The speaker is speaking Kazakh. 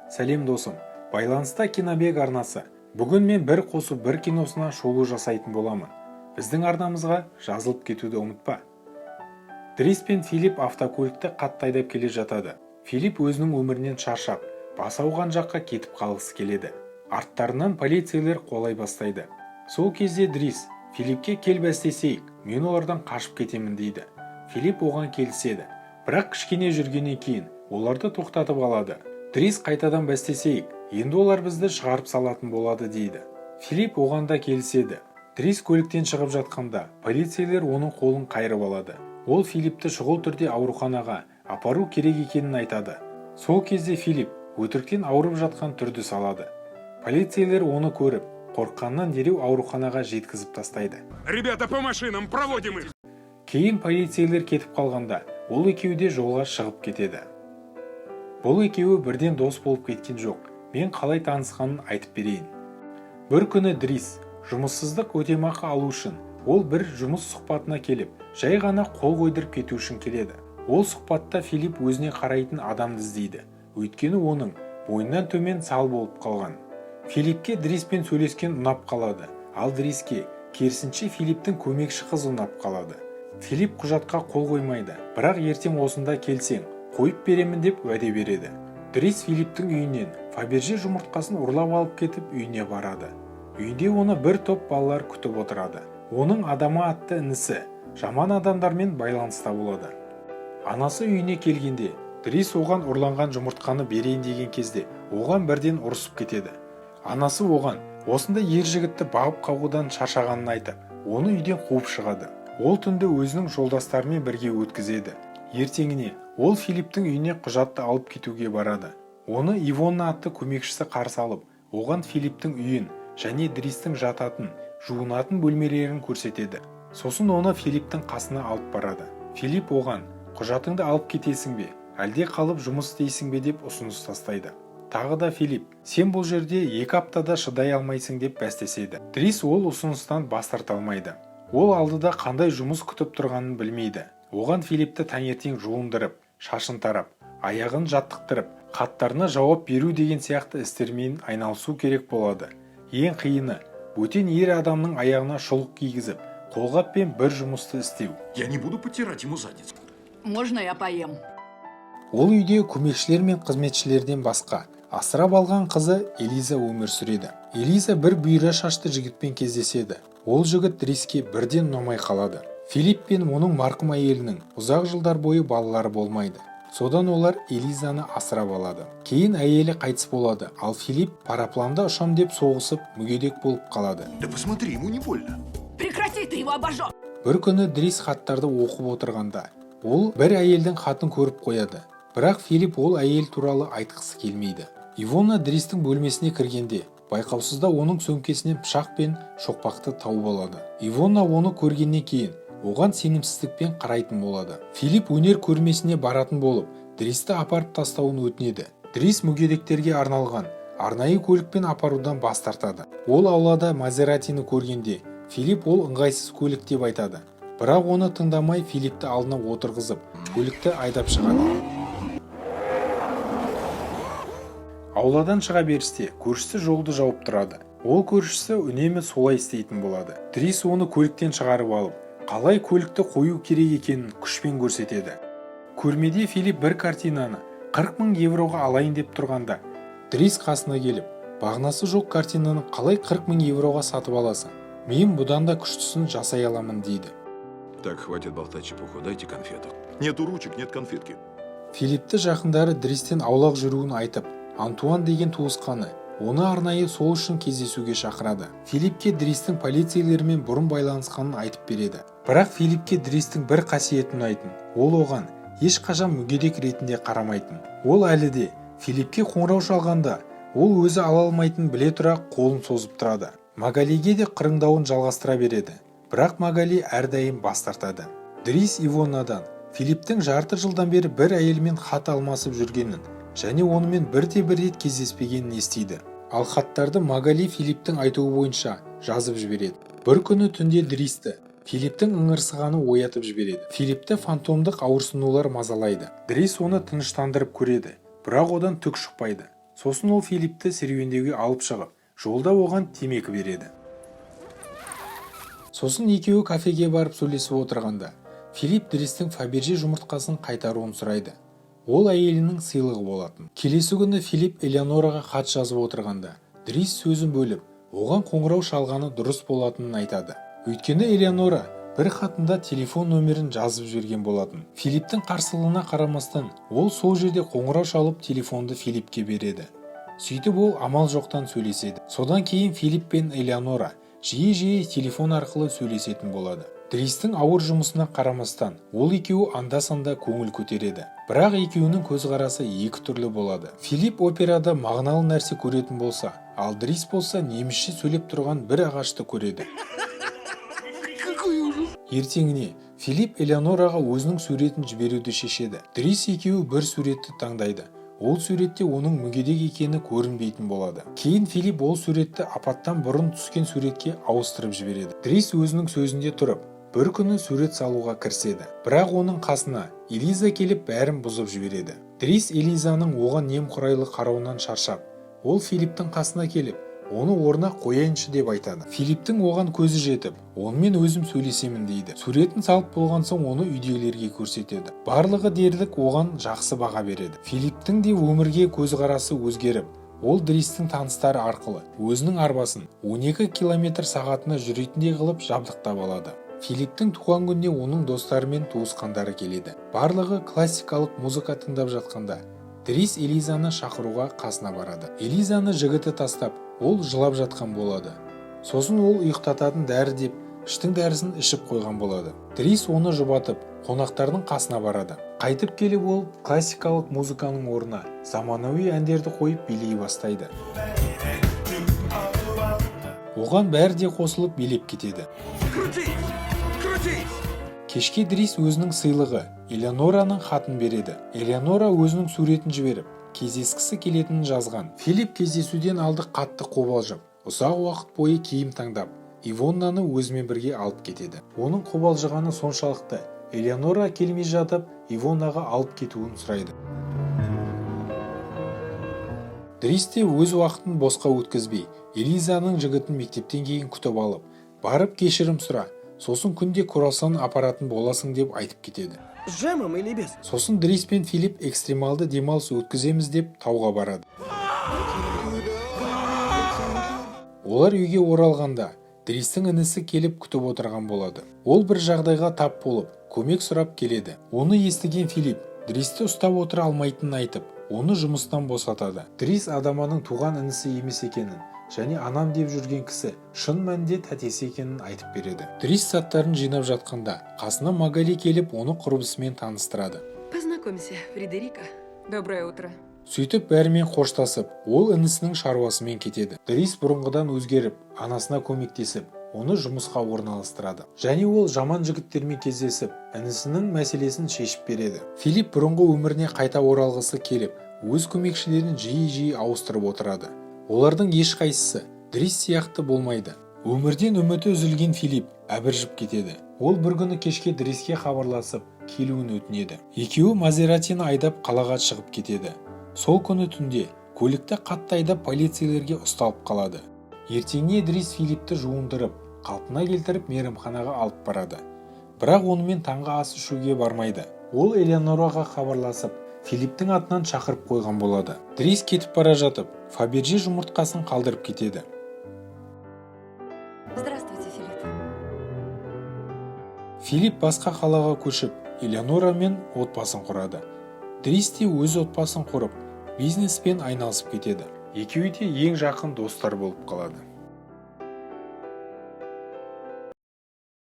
Сәлем, досым! Байланыста Кинобек арнасы. Бүгін мен «Бір қосу бір» киносына шолу жасайтын боламын. Біздің арнамызға жазылып кетуді ұмытпа. Дрис пен Филипп автокөлікті қатты айдап келе жатады. Филипп өзінің өмірінен шаршап, басы ауған жаққа кетіп қалғысы келеді. Арттарынан полицейлер қуалай бастайды. Сол кезде Дрис Филиппке: «Кел, бәстесейік, мен олардан қашып кетемін», – дейді. Филипп оған келіседі, бірақ кішкене жүргеннен кейін оларды тоқтатып алады. Дрис: «Қайтадан бәстесейік, енді олар бізді шығарып салатын болады», – дейді. Филипп оған да келіседі. Дрис көліктен шығып жатқанда, полицейлер оның қолын қайырып алады. Ол Филиппті шұғыл түрде ауруханаға апару керек екенін айтады. Сол кезде Филипп өтіріктен ауырып жатқан түрді салады. Полицейлер оны көріп, қорыққаннан дереу ауруханаға жеткізіп тастайды. Ребята, по машинам, проводим их! Кейін полицейлер кетіп қалғанда, ол екеуі де жолға шығып кетеді. Бұл екеуі бірден дос болып кеткен жоқ. Мен қалай танысқанын айтып берейін. Бір күні Дрис жұмыссыздық өтемақы алу үшін, ол бір жұмыс сұхбатына келіп, жай ғана қол қойдырып кету үшін келеді. Ол сұхбатта Филипп өзіне қарайтын адамды іздейді, өйткені оның мойнынан төмен сал болып қалған. Филиппке Дриспен сөйлескен ұнап қалады, ал Дриске керісінше Филипптің көмекші қызы ұнап қалады. Филипп құжатқа қол қоймайды, бірақ «ертең осында келсең, қойып беремін» деп уәде береді. Дрис Филипптің үйінен Фаберже жұмыртқасын ұрлап алып кетіп, үйіне барады. Үйінде оны бір топ балалар күтіп отырады. Оның Адама атты інісі жаман адамдармен байланыста болады. Анасы үйіне келгенде, Дрис оған ұрланған жұмыртқаны берейін деген кезде, оған бірден ұрысып кетеді. Анасы оған осындай ер жігітті бағып қағудан шаршағанын айтып, оны үйден қуып шығады. Ол түнді өзінің жолдастарымен бірге өткізеді. Ертеңіне ол Филипптің үйіне құжатты алып кетуге барады. Оны Ивонна атты көмекшісі қарсы алып, оған Филипптің үйін және Дристің жататын, жуынатын бөлмелерін көрсетеді. Сосын оны Филипптің қасына алып барады. Филипп оған: «Құжатыңды алып кетесің бе, әлде қалып жұмыс істейсің бе?» – деп ұсыныс тастайды. Тағы да Филипп: «Сен бұл жерде 2 аптада шыдай алмайсың», – деп бәстеседі. Дрис ол ұсыныстан бас тарта алмайды. Ол алдыда қандай жұмыс күтіп тұрғанын білмейді. Оған Филиппті таңертең жуындырып, шашын тарап, аяғын жаттықтырып, хаттарына жауап беру деген сияқты істермен айналысу керек болады. Ең қиыны – бөтен ер адамның аяғына шұлық кигізіп, қолғаппен бір жұмысты істеу. Я не буду потирать ему задницу. Можно я поем? Ол үйде көмекшілер мен қызметшілерден басқа асырап алған қызы Элиза өмір сүреді. Элиза бір бұйра шашты жігітпен кездеседі. Ол жігіт Дриске бірден ұнамай қалады. Филипп пен оның марқұм әйелінің ұзақ жылдар бойы балалары болмайды. Содан олар Элизаны асырап алады. Кейін әйелі қайтыс болады, ал Филипп парапланда ұшам деп соғысып, мүгедек болып қалады. Да посмотри, ему не больно. Прекрати, ты его обожжешь! Бір күні Дрис хаттарды оқып отырғанда, ол бір әйелдің хатын көріп қояды, бірақ Филипп ол әйел туралы айтқысы келмейді. Ивона Дристің бөлмесіне кіргенде, байқаусызда оның сөмкесінен пышақ пен шоқпақты тауып алады. Ивона оны көргеннен кейін оған сенімсіздікпен қарайтын болады. Филипп өнер көрмесіне баратын болып, Дристі апарып тастауын өтінеді. Дрис мүгедектерге арналған арнайы көлікпен апарудан бас тартады. Ол аулада Мазератини көргенде, Филипп ол ыңғайсыз көлік деп айтады, бірақ оны тыңдамай, Филиппті алдына отырғызып, көлікті айдап шығады. Ауладан шыға берісте көршісі жолды жауып тұрады. Ол көршісі үнемі солай істейтін болады. Дрис оны көліктен шығарып алып, қалай көлікті қою керек екенін күшпен көрсетеді. Көрмеде Филипп бір картинаны 40 мың евроға алайын деп тұрғанда, Дрис қасына келіп: «Мағынасы жоқ картинаны қалай 40 мың евроға сатып аласың? Мен бұдан да күштісін жасай аламын», – дейді. Так, хватит болтать чепуху, дайте конфету. Нету ручек, нет конфетки. Филиппті жақындары Дристен аулақ жүруін айтып, Антуан деген туысқаны оны арнайы сол үшін кездесуге шақырады. Филиппке Дристің полицейлермен бұрын байланысқанын айтып береді. Бірақ Филиппке Дристің бір қасиеті ұнайтын: ол оған ешқашан мүгедек ретінде қарамайтын. Ол әлі де Филиппке қоңырау шалғанда, ол өзі ала алмайтынын біле тұра, қолын созып тұрады. Магалиге де қырыңдауын жалғастыра береді, бірақ Магали әрдайым бас тартады. Дрис Ивоннадан Филипптің жарты жылдан бері бір әйелмен хат алмасып жүргенін және онымен бірде бір рет кездеспегенін естиді. Ал хаттарды Магали Филипптің айтуы бойынша жазып жібереді. Бір күні түнде Дристі Филипптің ыңырсығаны оятып жібереді. Филиппті фантомдық ауырсынулар мазалайды. Дрис оны тыныштандырып көреді, бірақ одан түк шықпайды. Сосын ол Филиппті серуендеуге алып шығып, жолда оған темекі береді. Сосын екеуі кафеге барып сөйлесіп отырғанда, Филипп Дристің Фаберже жұмыртқасын қайтаруын сұрайды. Ол әйелінің сыйлығы болатын. Келесі күні Филипп Элеонораға хат жазып отырғанда, Дрис сөзін бөліп, оған қоңырау шалғаны дұрыс болатынын айтады. Өйткені Элеонора бір хатында телефон нөмірін жазып жіберген болатын. Филипптің қарсылығына қарамастан, ол сол жерде қоңырау шалып, телефонды Филиппке береді. Сөйтіп ол амал жоқтан сөйлеседі. Содан кейін Филипп пен Элеонора жиі-жиі телефон арқылы сөйлесетін болады. Дристің ауыр жұмысына қарамастан, ол екеуі анда-санда көңіл көтереді. Бірақ екеуінің көзқарасы екі түрлі болады. Филипп операда мағыналы нәрсе көретін болса, ал Дрис болса немісше сөйлеп тұрған бір ағашты көреді. Ертеңіне Филипп Элеонораға өзінің суретін жіберуді шешеді. Дрис екеуі бір суретті таңдайды. Ол суретте оның мүгедек екені көрінбейтін болады. Кейін Филипп ол суретті апаттан бұрын түскен суретке ауыстырып жібереді. Дрис өзінің сөзінде тұрып, бір күні сурет салуға кіріседі. Бірақ оның қасына Элиза келіп, бәрін бұзып жібереді. Дрис Элизаның оған немқұрайлы қарауынан шаршап, ол Филипптің қасына келіп, оны орнына қояйыншы деп айтады. Филипптің оған көзі жетіп, онымен өзім сөйлесемін дейді. Суретін салып болған соң, оны үйдегілерге көрсетеді. Барлығы дерлік оған жақсы баға береді. Филипптің де өмірге көзқарасы өзгеріп, ол Дристің таныстары арқылы өзінің арбасын 12 километр сағатына жүретіндей қылып жабдықтап алады. Филипптің туған күніне оның достары мен туысқандары келеді. Барлығы классикалық музыка тыңдап жатқанда, Дрис Элизаны шақыруға қасына барады. Элизаны жігіті тастап, ол жылап жатқан болады. Сосын ол ұйықтататын дәрі деп іштің дәрісін ішіп қойған болады. Дрис оны жұбатып, қонақтардың қасына барады. Қайтып келіп, ол классикалық музыканың орнына заманауи әндерді қойып, билей бастайды. Оған бәрі де қосылып билеп кетеді. Крутись! Крутись! Кешке Дрис өзінің сыйлығы, Элеонораның хатын береді. Элеонора өзінің суретін жіберіп, кездескісі келетінін жазған. Филипп кездесуден алды қатты қобалжып, ұзақ уақыт бойы киім таңдап, Ивоннаны өзімен бірге алып кетеді. Оның қобалжығаны соншалықты, Элеонора келмей жатып, Ивоннаға алып кетуін сұрайды. Дрис те өз уақытын босқа өткізбей, Элизаның жігітін мектептен кейін күтіп алып, барып кешірім сұра, сосын күнде круассан апаратын боласың деп айтып кетеді. С джемом или без? Сосын Дрис пен Филипп экстремалды демалыс өткіземіз деп тауға барады. Олар үйге оралғанда, Дристің інісі келіп күтіп отырған болады. Ол бір жағдайға тап болып, көмек сұрап келеді. Оны естіген Филипп Дристі ұстап отыра алмайтынын айтып, оны жұмыстан босатады. Дрис Адаманың туған інісі емес екенін және анам деп жүрген кісі шын мәнінде тәтесі екенін айтып береді. Дрис заттарын жинап жатқанда, қасына Магали келіп, оны құрбысымен таныстырады. Познакомься, Фредерика. Доброе утро. Сөйтіп бәрімен қоштасып, ол інісінің шаруасымен кетеді. Дрис бұрынғыдан өзгеріп, анасына көмектесіп, оны жұмысқа орналастырады. Және ол жаман жігіттермен кездесіп, інісінің мәселесін шешіп береді. Филипп бұрынғы өміріне қайта оралғысы келіп, өз көмекшілерін жиі-жиі ауыстырып отырады. Олардың ешқайсысы Дрис сияқты болмайды. Өмірден үміті үзілген Филипп әбіржіп кетеді. Ол бір күні кешке Дриске хабарласып, келуін өтінеді. Екеуі Мазератини айдап, қалаға шығып кетеді. Сол күні түнде көлікті қатты айдап, полицейлерге ұсталып қалады. Ертеңіне Дрис Филиппті жуындырып, қалпына келтіріп, мейрамханаға алып барады. Бірақ онымен таңғы ас ішуге бармайды. Ол Элеонораға хабарласып, Филипптің атынан шақырып қойған болады. Дрис кетіп бара жатып, Фаберже жұмыртқасын қалдырып кетеді. Здравствуйте, Филипп. Филипп басқа қалаға көшіп, Элеонорамен отбасын құрады. Дрис те өз отбасын құрып, бизнеспен айналысып кетеді. Екеуі де ең жақын достар болып қалады.